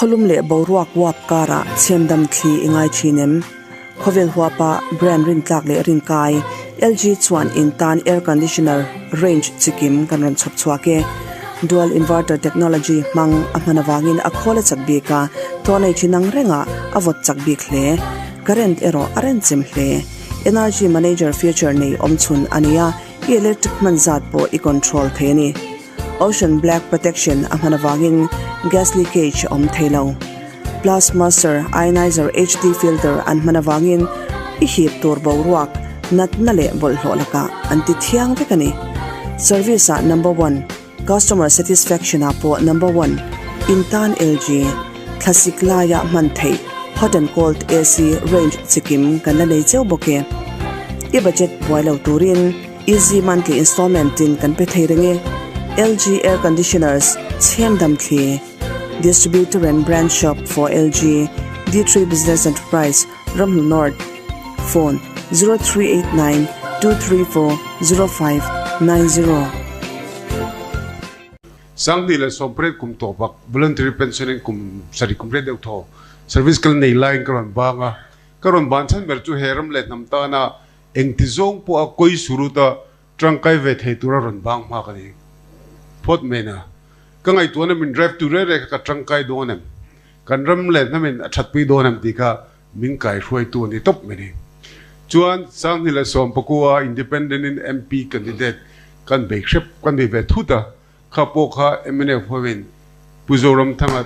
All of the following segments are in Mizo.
Khawlum leh boruak uap karah chhemdam thli i ngai thin em? Khawvel huapa brand rintlak leh rinkai, LG chuan in tan air conditioner range chikim kan rawn chhawp chhuak e. Dual inverter technology hmang a hman avangin a khawl a chak bik a, tawlei thin ang rengah a vawt chak bik hle. Current erawh a renchem hle. Energy manager feature nei awmchhun a ni a, i electric hman zat pawh i control thei a ni. Ocean Black Protection a hman avangin gas leakage a awm thei lo. Plus Master Ionizer HD filter an hman avangin i hip tur boruak, natna leh bawlhhlawh lakah an ti thiang vek a ni. Service ah number one, customer satisfaction ah pawh number one, in tan LG, thlasik laia hman theih hot and cold AC range chikim kan la nei cheu bawk e. I budget buai lo turin. Easy monthly installment in kan pe thei reng e. LG Air Conditioners, Chhem Dam Thli, Distributor and Branch Shop for LG, D3 Business Enterprise, Ramhnu North, Phone, 0389 234 0590. 2018 kum tawpak voluntary pension in kum sarih kum riat deuh thaw service kal nei laiin ka rawn bang a, ka rawn ban chhan ber chu he ram leh hnam tana Engti zawng pawh a kawi surut a tangkai ve thei tura rawn bang hma ka ni phawt mai na. Ka ngaihtuahna min drive tu reh reh kha ka tangkai dawn em? Kan ram leh hnamin a thatpui dawn em tih kha min kaihruaitu a ni tawp mai ni. Chuan 2019 Independent in MP candidate kan bei hrep kan bei ve thut a, kha pawh kha mnf hoin Pu Zoramthanga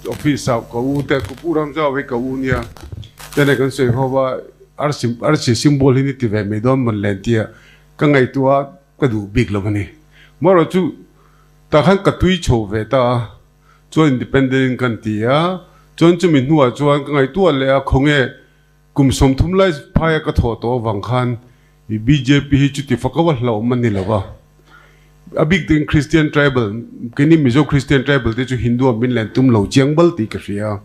office ah ka u te ka Pu Ramzau hi ka u nia tene kan sawi ho va arsi arsi symbol hi ni ti ve mai dawn mawn len tia ka ngaihtuah a ka duh bik lo a ni. Marawh chu tah khan ka tui chho ve ta a chuan independent in kan ti a chuan chumi hnuah chuan ka ngaihtuah leh a khawnge kum 30 lai phaia ka thawh tawh avang khan i bjp hi chuti fak a va hlauhawm a ni lo va. A bik takin Christian tribal, keini Mizo Christian tribal te chu Hindu ah min len tum lo chiang bal tih ka hria.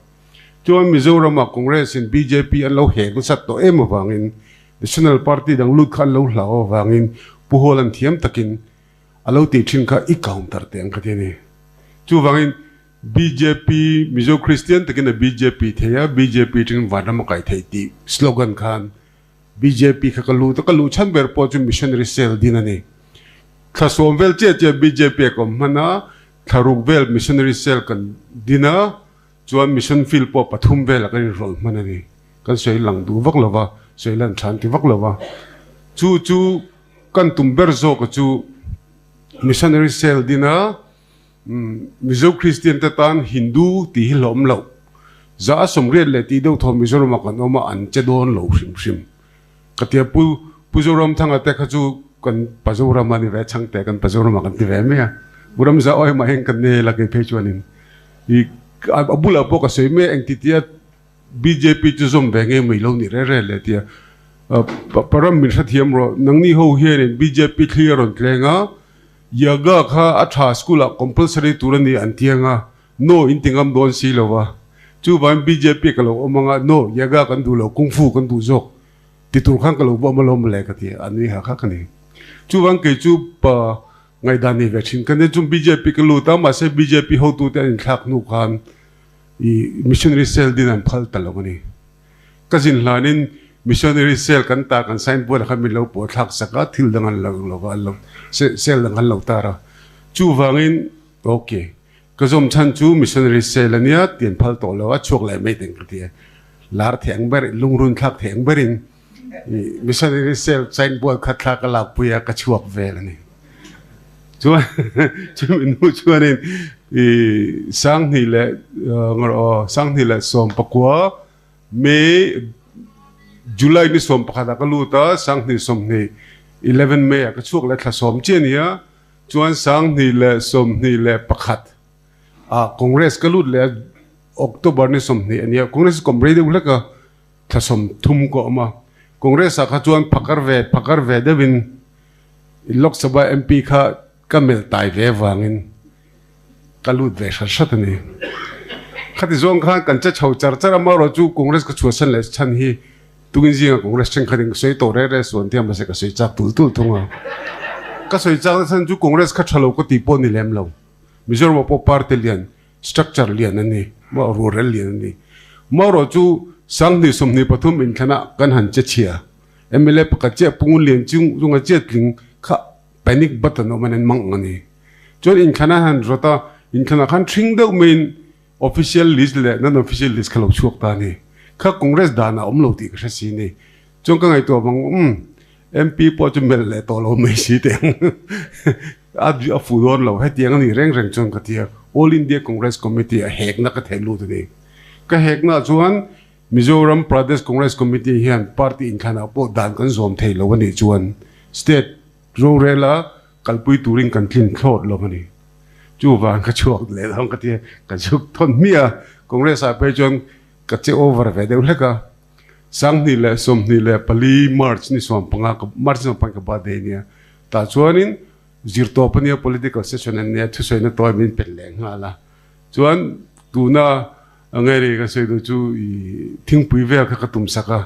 Chuan Mizoram ah Congress in bjp an lo hek nasat tawh em avangin National Party dang lut kha an lo hlau avangin Pu Hall an thiam takin a lo tih thin kha i counter teh ang ka ti a ni. Chuvangin bjp Mizo Christian takin a bjp thei a, bjp tangin vanram a kai thei tih slogan khan Bjp kha ka lut a, ka luh chhan ber pawh chu missionary cell din a ni. Thla 10 vel chiah chiah bjp a ka awm hman a, thla ruk vel missionary cell kan din a, chuan mission field pawh pathum velah kan inrawlh hman a ni. Kan sawi lang duh vak lo va, sawi lan tha an ti vak lo va. Chu chu kan tum ber zawk a chu missionary cell din a, Mizo Kristian te tan Hindu tih hi hlawm loh. Za a 80 leh tih deuh thaw Mizoram ah kan awm a, an che dawn lo hrim hrim. Ka tia Pu Pu Zoramthanga te kha chu kan Pazoram a ni ve chhangte kan Pazoram ah kan ti ve mai a. Pu Ramza awi mah hian kan nel a kei phei chuanin i a bulah pawh ka sawi mai a engti tia bjp chu zawm ve ngei mai lo ni reh reh le tia Param min hrethiam rawh nangni ho hianin bjp thli a rawn tleng a, Yoga kha a tha school ah compulsory tur a ni an ti anga, no in ti ngam dawn si lo va. Chuvangin bjp ka lo awm anga, no, yoga kan duh lo, kung fu kan duh zawk ti tur khan ka lo va awm alawm mawle ka ti a, nui ha kha ka ni. Chuvang kei chu pa ngaihdan nei ve thin ka nia, chung bjp ka lut a, mahse bjp hotute an inthlak hnu khan i missionary cell din an phal ta lo a ni. Ka zin hlanin missionary cell kan ta kan signboard ah khan min lo pawh thlak sak a, thil dang an lo lo va, an lo cell dang an lo tar a. Chuvangin ok, ka zawm chhan chu missionary cell a nia ti an phal tawh lo a, chhuak leh mai teng ka ti a. Lar thei ang ber, lungrun thlak thei ang berin missionary cell signboard kha thla ka lakpui a, ka chhuak vel a ni. Chuan chumi hnu chuanin i 2000 leh ngawrh aw 2019 May July ni 11 ah ka lut a 2020 11 May ah ka chhuak leh thla 10 chiah a ni a chuan 2021 ah Congress ka lut leh a October ni 20 a ni a Congress kawm rei deuh hlek a thla 30 ka awm a Congress ah kha chuan phakar ve phakar ve deuhin Lok Sabha MP kha ka melh tai ve avangin ka lut ve hrat hrat a ni. Khati zawng khan kan che chho char char a, amaherawh chu Congress ka chhuahsan leh chhan hi tungin zinga Congress thenkhatin ka sawi tawh reh reh suan tia mahse ka sawi chak tul tul thung a. Ka sawi chak na chhan chu Congress kha tha lo ka tih pawh ni lem lo. Mizoram ah pawh party lian. Structure lian a ni, maw rualrel lian a ni. Marawh chu 2023 inthlanah kan han che chhia. Mla pakhat chiah Pungun lian chung chunga chiah tling kha panic button awm an en mang ang a ni. Chuan inthlan a han rawt a, inthlanah khan hring deuh maiin official list leh non-official list kha lo chhuak ta a ni. Kha Congress danah a awm lo tih ka hre si a ni. Chuan ka ngaihtuah vang umm MP pawh chu melh leh tawh lo mai si teh ang a a fuh dawn lo hetiang a nih reng reng chuan ka ti a All India Congress Committee a hekna ka theh lut a ni. Ka heknaah chuan Mizoram Pradesh Congress Committee hian party inthlanah pawh dan kan zawm thei lo a nih chuan state rorela kalpui turin kan tlin thlawt lo a ni. Chuvang ka chhuak leh dawn ka ti a, ka zuk thawn hmiah a, Congress ah phei chuan ka che over ve deuh hlek a. 2024 March ni 15 ka March ni 15 ka birthday nia tah chuanin zirtawp ania political session an nia thusawi na tawi min pet leh nghal a chuan tuna Angeri ka sawi duh chu i thingpui vel kha ka tum sak a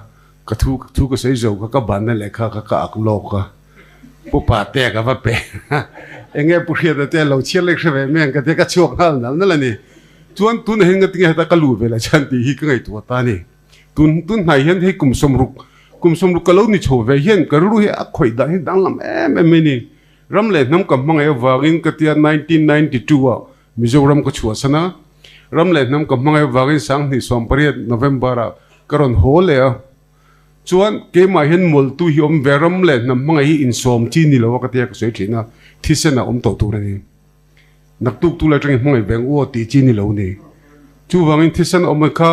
ka thu thu ka sawi zo kha ka banna lehkha kha ka ak lawk a pu pate ka va pe enge pu hriata te lo chhiar lek hre ve mai ang ka tia ka chhuak nghal nal nal a ni chuan tunah hian ngatinge heta ka luh ve leh chhan tih hi ka ngaihtuah ta a ni. Tun tun hnai hian hei kum 60, kum 60 ka lo ni chho ve hian ka rilru hi a khawih dah hi danglam em em mai ni. Ram leh hnam ka hmangaih avangin ka tia 1992 ah Mizoram ka chhuahsan a, ram leh hnam ka hmangaih avangin 2018 November ah ka rawn haw leh a. Chuan keimah hian mawltu hi awm ve ram leh hnam hmangaih hi insawm chi ni lo a ka tia ka sawi thin a, thisen ah awm tawh tur a ni. Naktuk tu lai atangin hmangaih veng u aw tih chi ni lo ni. Chuvangin thisen awm kha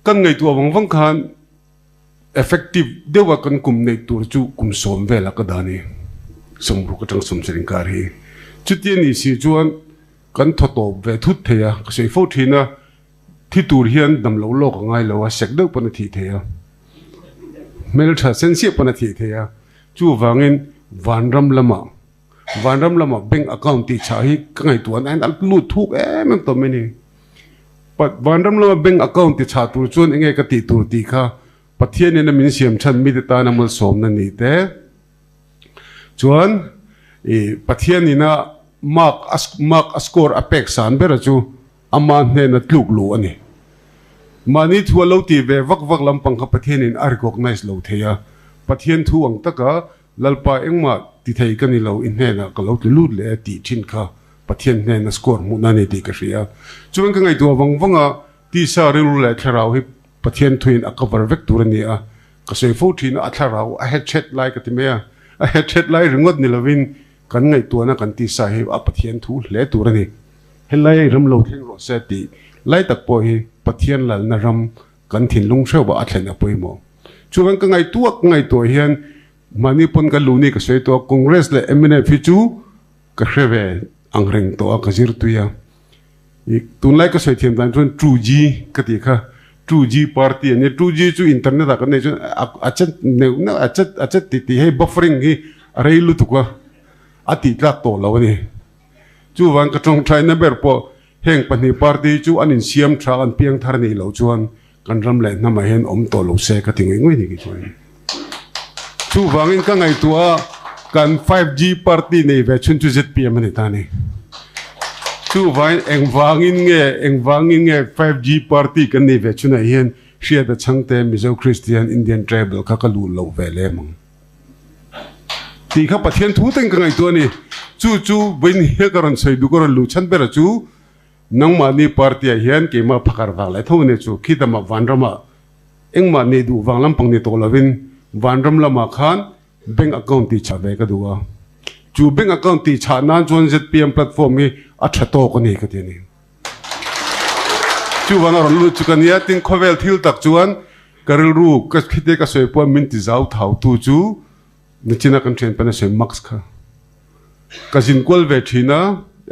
Kan ngaihtuah vang vang khan effective deuha kan kum neih tur chu kum 10 velah ka dah a ni. 60 atang 70 inkar hi. Chutia ni si chuan kan thaw tawp ve thut thei a, ka sawi fo thin a, thi tur hian dam loh lawk a ngai lo a, sek deuh pawn a thih thei a, hmeltha sen siah pawn a thih thei a, chuvangin vanram lamah Vanram lama bank account tih chhah hi ka ngaihtuah na hian a lut thuk em em tawh mai ni. But vanram lama bank account ti chhah tur chuan enge ka tih tur tih kha Pathian in a min siam chhan mite tana malsawmna ni te chuan i Pathian ina mark a mark a score a pek san bera chu ama hnena tluk luh a ni. Mahni thu a lo tih ve vak vak lampang kha Pathian in a recognize lo thei a, Pathian thu ang taka Lalpa engmah ti thei ka ni lo, i hnenah ka lo tlu lut leh e tih thin kha Pathian hnena score hmuhna a ni tih ka hria. Chuan ka ngaihtuah vang vang a, tisa rilru leh thlarau hi Pathian thuin a cover vek tur a ni a, ka sawi fo thin a, a thlarau a het thet lai ka ti mai a, a het thet lai ringawt ni lovin kan ngaihtuahna kan tisa hi a Pathian thu hle tur a ni. Helai a i ram lo thleng rawh se tih lai tak pawh hi Pathian lalna ram Kan thinlung hreuh a thlen a pawimawh. Chuan ka ngaihtuah ka ngaihtuah hian mahni pawn ka luh ni ka sawi tawh a, Congress leh mnf hi chu ka hre ve ang reng tawh a, ka zir tui a. I tunlai ka sawi thiam dan chuan 2G ka tih kha, 2G party a nia, 2G chu internet ah kan nei chuan a chet neuh neuh a chet a chet tih tih hei buffering hi a rei lutuk a, a tih tlak tawh lo a ni. Chuvang ka tawngtaina ber pawh Heng pahnih party chu an insiam tha an piang thar nih loh chuan kan ram leh hnamah hian awm tawh lo se ka ti ngei ngei ni kei chuan. Chuvangin ka ngaihtuah a kan 5G party nei ve chhun chu zpm a ni ta a ni. Chuvangin engvangin nge engvangin nge 5G party kan nei ve chhunah hian Hriata Chhangte Mizo Christian Indian Tribal kha ka luh loh ve lem ang. Tih kha Pathian thu teng ka ngaihtuah a ni. Chu chu vawiin hian ka rawn sawi duh ka rawn luh chhan ber a chu nangmahni party ah hian keimah phakar vang leh tho a ni chu khitama vanramah engmah neih duh vang lampang ni tawh lovin vanram lamah khan bank account tih chah ve ka duh a. Chu bank account tih chah nan chuan zpm platform hi a tha tawk a ni ka ti a ni. Chuvang a rawn lut chu ka nia, tin khawvel thil tak chuan ka rilru ka khite ka sawi pawh min ti zau thau tu chu nichina kan thian pan a sawi Max kha. Ka zin kual ve thin a,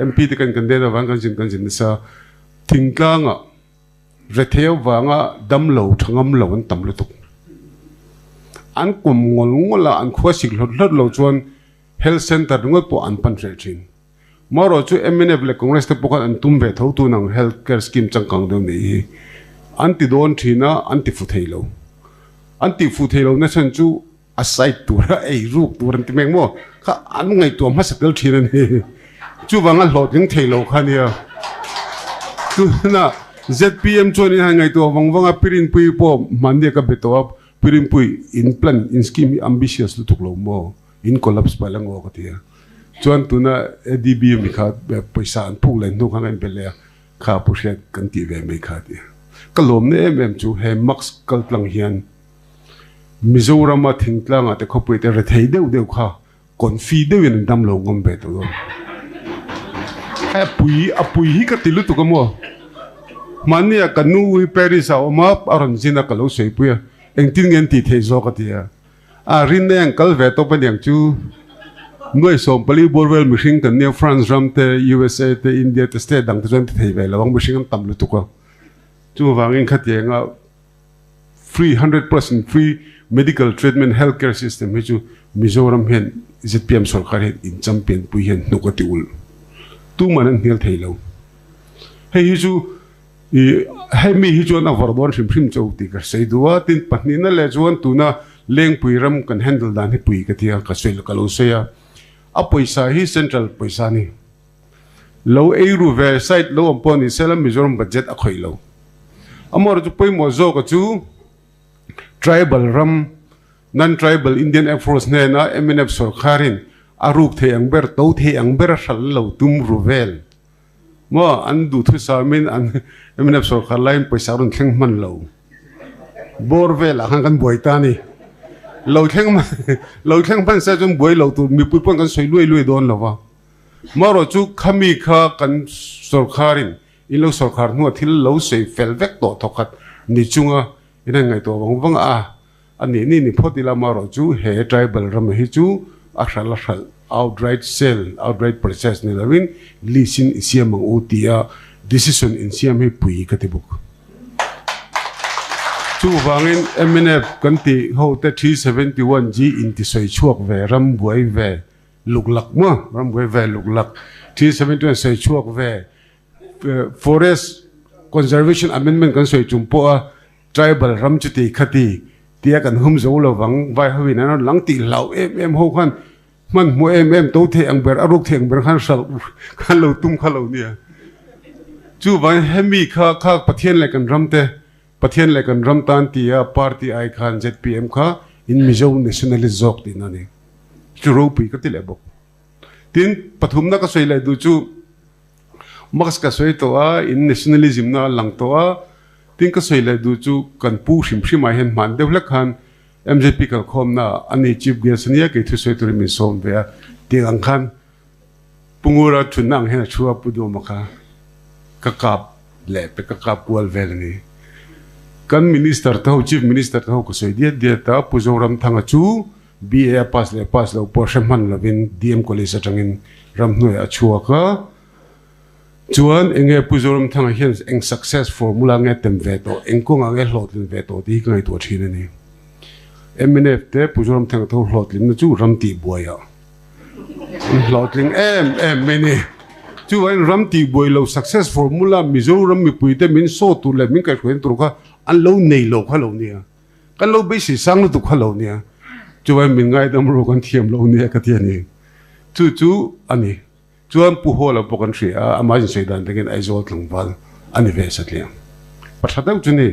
MP te kan kan den avang kan zin kan zin nasa. Thingtlanga rethei avanga damlo tha ngam lo an tam lutuk. An kum ngawl ngawl a, an khua sik hlawt hlawt lo chuan Health Center ringawt pawh an pan hreh thin. Marawh chu mnf leh Congress te pawh khan an tum ve tho tun ang health care scheme changkang deuh nih hi an ti dawn thin a, an ti fu thei lo. An tih fu thei lo na chhan chu a side tura ei ruk tur an ti mek maw? Kha an ngaihtuah hmasa tel thin a ni. Chuvang a hlawhtling thei lo kha nia. Tuna zpm chuan in han ngaihtuah vang vang a, Pirinpui pawh hmanni a ka be tawh a, Pirinpui in plan, in scheme hi ambitious lutuk lo maw, in collapse palh angaw ka ti a. Chuan tuna ADB ami kha pawisa an phuk leh hnu khan a inbe leh a, kha pu hriat kan tih ve mai kha a ti a. Ka lawmna em em chu he mask kal tlang hian Mizorama thingtlangah te khawpui te rethei deuh deuh kha Confi deuhin an dam lo ngawm ve tawh dawn. Hei a pui a pui hi ka ti lutuk a maw. Mahnia ka nu hi Paris ah a awm a, a rawn zin a ka lo sawi pui a, engtin nge an tih theih zawk a ti a. A rinna hi an kal ve tawp aniang chu nuai 14 bawr vel mihring kan nia France ram te, USA te, India te, state dang te chuan ti thei ve lo ang mihring an tam lutuk a. Chuvangin khatianga Free 100% free medical treatment health care system hi chu Mizoram hian zpm sorkar hian in champion pui hian hnuk a ti ulh. Tuman an hnial thei lo. Hei hi chu i hemi hi chuan a vawrh dawn hrim hrim chauh tih ka sawi duh a, tin pahnihna leh chuan tuna Lengpui ram kan handle dan hi pui ka ti a, ka sawi ka lo sawi a. A pawisa hi central pawisa a ni. Lo ei ru ve site lo awm pawh ni sela Mizoram budget a khawih lo. Amaherawhchu chu pawimawh zawka chu tribal ram, non-tribal Indian Air Force hnena mnf sorkharin a ruk thei ang ber, to thei ang ber a hral lo tum ru vel. Maw an duhthusamin an mnf sorkhar laiin pawisa a rawn thleng hman lo. Bawr velah khan kan buai ta a ni. Lo thleng lo thleng hman se chuan buai lo tur mipui pawn kan sawi luai luai dawn lo va. Marawh chu khami kha kan sorkharin in lo sorkhar hnuah thil lo sawi fel vek tawh thawkhat ni chunga in han ngaihtuah vang vang a, a nih ni ni phawt ila marawh chu he tribal ram hi chu a hralh a hralh, outright sale, outright purchase ni lovin lease in i siam ang u tia decision in siam hi pui ka ti bawk. Chuvangin mnf kan tih ho te 371G intisawi chhuak ve ram buai ve Luk lak maw rambuai ve luk lak 371 sawi chhuak ve Forest Conservation Amendment kan sawi chung pawh a tribal ram chu ti kha ti tia kan hum zo lo vang vai ho in an rawn lang tih hlau em em ho khan hmanhmawh em em to thei ang ber a ruk thei ang ber khan hralh khan lo tum kha lo nia. Chuvangin hemi kha kha Pathian leh kan ram te Pathian leh kan ram tan tia party ai khan zpm kha in Mizo nationalist zawk tihna a ni. Chu ropui ka ti leh bawk. Tin, pathumna ka sawi leh duh chu Marx ka sawi tawh a, in nationalism na a lang tawh a, tin ka sawi leh duh chu kan pu hrim hrim ah hian hman deuh hlek khan mzp kalkhawmna ah a ni Chief Guest ania kei thu sawi turin min sawm ve a, tiang ang khan Pu Ngura thunna ang hian a thu a, Pu Duhma kha ka kap leh pe ka kap kual vel a ni. Kan Minister te ho, Chief Minister te ho ka sawi diat diat a, Pu Zoramthanga chu BA a pass leh pass loh pawh hre hman lovin DM College atangin ramhnuaiah a chhuak a. Chuan eng nge Pu Zoramthanga hian eng success formula nge tem ve tawh, eng kawngah nge hlawhtlin ve tawh tih hi ka ngaihtuah thin a ni. Mnf te Pu Zoramthanga tho hlawhtlinna chu ram tihbuaiah an hlawhtling em em mai ni. Chuvangin ram tihbuai lo success formula Mizoram mipuite min sawt tur leh min kaihhruaina tur kha an lo nei lo kha lo nia. Kan lo beisei sang lutuk kha lo nia. Chuvangin min ngaidam ru kan thiam lo nia ka ti a ni. Chu chu a ni. Chuan Pu Hawla pawh kan hria a, amah insawi dan takin Aizawl tlangval a ni ve satliah. Pa tha deuh chu ni,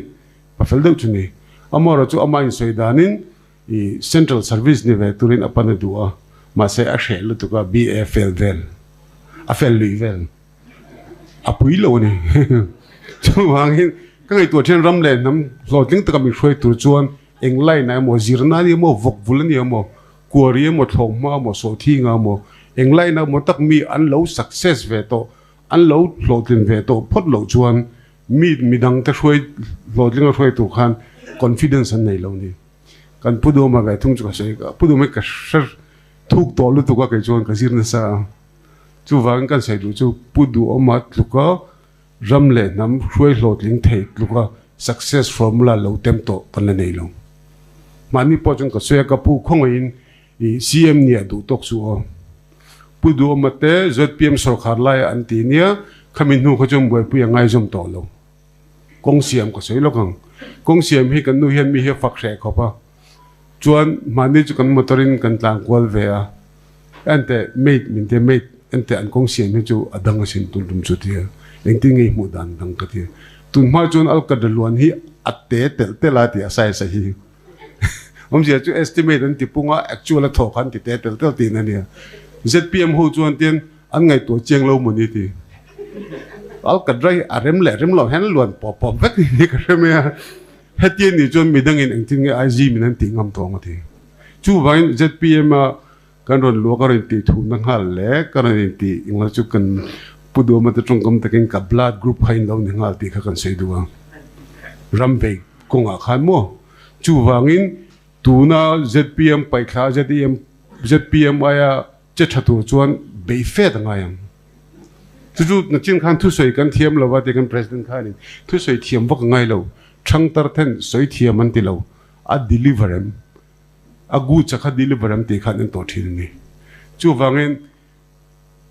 pa fel deuh chu ni. Amaherawhchu chu amah insawi danin i Central Service ni ve turin a pan a duh a, mahse a hreh lutuk a, BA fel vel, a fel luih vel. A pui lo a ni. Chuvangin ka ngaihtuah thian ram leh hnam hlawhtling taka min hruai tur chuan eng line ah emaw, zirna a ni emaw, vawk vul a ni emaw, kuari emaw, thlawk hma emaw, sawhthing ah emaw, eng line ah emaw tak mi an lo success ve tawh, an lo hlawhtlin ve tawh phawt loh chuan mi midang te hruai hlawhtling a hruai tur khan confidence an nei lo ni. Kan Pu Duhawma ve thung chu ka sawi, Pu Duhawma hi ka hre thuk tawh lutuk a kei chuan ka zir nasa a. Chuvangin kan sawi duh chu Pu Duhawma tluka ram leh hnam hruai hlawhtling thei tluka success formula lo tem tawh kan la nei lo. Mahni pawh chuan ka sawi a, ka pu khawngaihin i CM nia duh tawk chu aw. Pu Duhawma te zpm sorkar laiah an ti nia, khami hnu kha chuan buaipui a ngaizawm tawh lo. Kawng siam ka sawi lawk ang. Kawng siam hi kan nu hian mi hi a fak hreh khawp a. Chuan mahni chu kan motor in kan tlan kual ve a, ente mate min tia mate ente an kawng siam hi chu a dang asin tun tum chu tia. Engtin nge i hmuh dan dang ka ti. Tun hma chuan Alkadra luan hi a te telh telh a ti a size a hi. Awmzia chu estimate an ti pung a, actual a thawk an ti te telh telh tihna a nia. Zpm ho chuan tian an ngaihtuah chiang lo mawni ti. Alkadra hi a rem leh rem lo hian luan pawp pawp vek ni ka hre mai a. Heti a nih chuan midangin engtin nge IG min an tih ngam tawh ang a ti. Chuvangin zpm a Kan rawn luak a rawn tih thumna nghal le ka rawn intih englo chu kan Pu Duhawma te tawngkam takin ka blood group kha in lo ni nghal tih kha kan sawi duh a, ram vei kawngah khan maw? Chuvangin tuna zpm paihthla ZEM zpm aia che tha tur chuan bei fet a ngai ang. Chu chu nachin khan thusawi kan thiam lo va ti kan President khanin thusawi thiam vak a ngai lo, thangtar then sawi thiam an ti lo, a deliver em? A goods a kha deliver an tih khan an tawh thin a ni. Chuvangin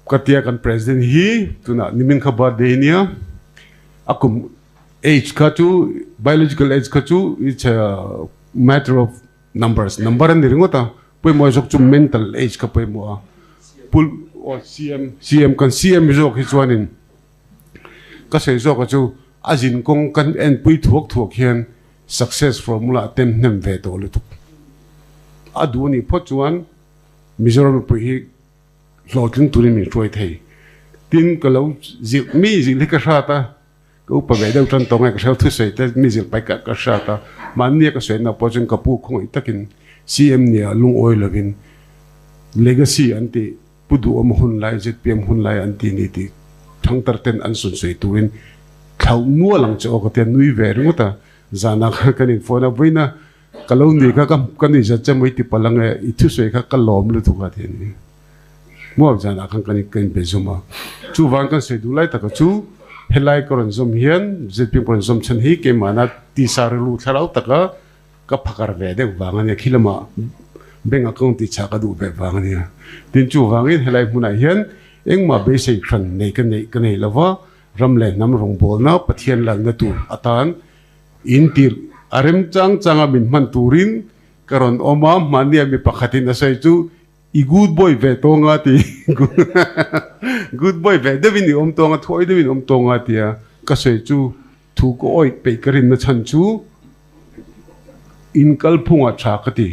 ka tia kan President hi tunah nimin kha birthday nia, a kum age kha chu biological age kha chu it's a matter of numbers, number a ni ringawt a, pawimawh zawk chu mental age kha pawimawh a. Pul aw CM, CM kan CM zawk hi chuanin ka sawi zawk a chu a zin kawng kan enpui thuak thuak hian Success formula a tem hnem ve tawh lutuk. A duh anih phawt chuan Mizoram mipui hi hlawhtling turin min hruai thei. Tin, ka lo zilh mi zilh hi ka hrat a, ka upa ve deuh tan tawh nge ka hreu thusawi te mi zilh pai ka hrat a, mahnia ka sawi na pawh chuan ka pu khawngaih takin CM nia lungawi lovin legacy an tih Pu Duhawm hun lai, zpm hun lai an ti ni tih thangtar ten an sawn sawi turin thlauh nual ang che aw ka ti a, nui ve ringawt a, zanah khan kan in phone a, vawiina ka lo nui kha ka nui zat che maw i ti palh ang e, i thusawi kha ka lawm lutuk a ti a ni. Hmuam zanah khan kan in be zum a, chuvang kan sawi duh lai taka chu helai ka rawn zawm hian zpm ka rawn zawm chhan hi keimahna tisa rilru thlarau taka Ka phakar ve deuh vang a nia, khi lamah bank account tih chah ka duh ve vang a nia. Tin chuvangin helai hmunah hian engmah beisei hran nei ka neih ka nei lova, ram leh hnam rawngbawlna Pathian lalna tur atan in tirh a remchang changa min hman turin ka rawn awm a, mahnia mi pakhatin a sawi chu i good boy ve tawng a ti good boy ve deuhin i awm tawng a, thuawi deuhin i awm tawng a tia ka sawi chu Thu ka awih peih ka rinna chhan chu in kalphungah tha ka ti.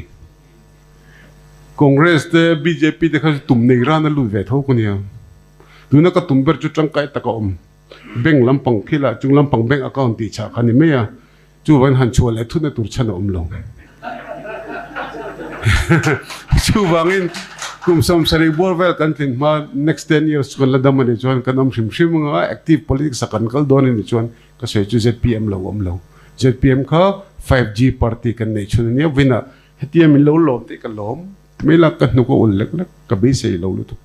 Congress te bjp te kha chu tum nei ran a lut ve tho ka nia. Tuna ka tum ber chu tangkai tak a awm. Bank lampang khi lah chung lampang bank account tih chah kha ni mai a. Chuvangin han chhuah leh thutna tur chhan a awm lo. Chuvangin kum 70 bawr vel kan tlin hma next 10 years chu kan la dam a nih chuan kan awm hrim hrim anga active politics a kan kal dawn a nih chuan ka sawi chu zpm lo awm lo. Zpm kha 5G party kan neih chhun a nia vawiinah hetia min lo lawm tih ka lawm mai la ka hnuk a ul lek lek ka beisei lo lutuk.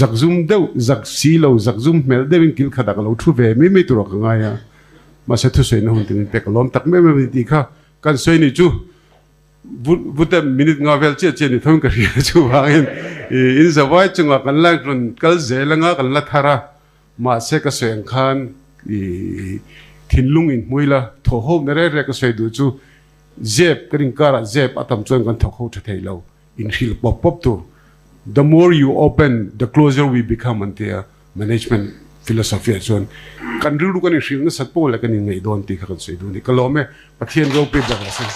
Zakzum deuh zak si lo zakzum hmel deuhin kil khatah ka lo thu ve mai mai turah ka ngai a mahse thusawi na hun te min pek a lawm tak em em a ni tih kha kan sawi ni chu Vute minute nga vel chiah chiah ni thawin ka hria chuvangin in zavai chungah kan la rawn kal zel anga kan la thar a, mahse ka sawi ang khan thinlung in hmui la thaw ho na rek rek ka sawi duh chu zep kan inkarah zep a tam chuan kan thawk ho tha thei lo, inhrilh pawp pawp tur the more you open the closer we become an ti a, management philosophy ah chuan kan rilru kan inhrilh nasat pawh leh kan inngaih dawn tih kha kan sawi duh a ni. Ka lawm e, Pathian ropui ber rawh se.